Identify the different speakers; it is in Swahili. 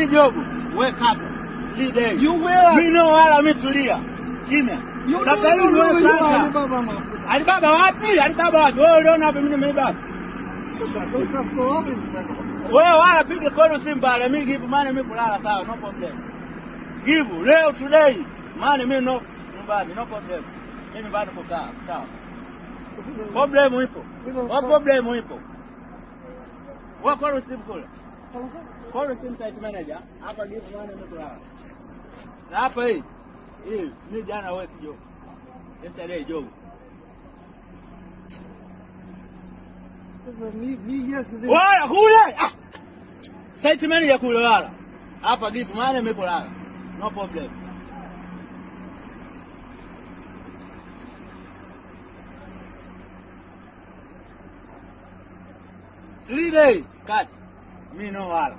Speaker 1: Mi jogo, we kata. 3 days.
Speaker 2: You will.
Speaker 1: Mi no wala mi tulia. Kimya. Sasa hivi wewe kata.
Speaker 2: Alibaba mafuta.
Speaker 1: Alibaba wapi? Alibaba wapi? Wewe uliona wapi mimi nimeiba? Wewe wala piga kono Simba, mimi give money mimi kulala sawa, no problem. Give leo today. Money mimi no nyumbani, no problem. Mimi bado kukaa, sawa. Problem ipo. Wa problem ipo. Wewe kono Simba kule. Kono Simba site manager, hapa give money mimi kulala. Na hapa hii. Hii ni jana wewe kijogo. Yesterday jogo.
Speaker 2: Me yesterday.
Speaker 1: Wala kule. Ah. Site manager kule wala. Hapa give money mimi kulala. No problem. Three days, cut. Me no wala.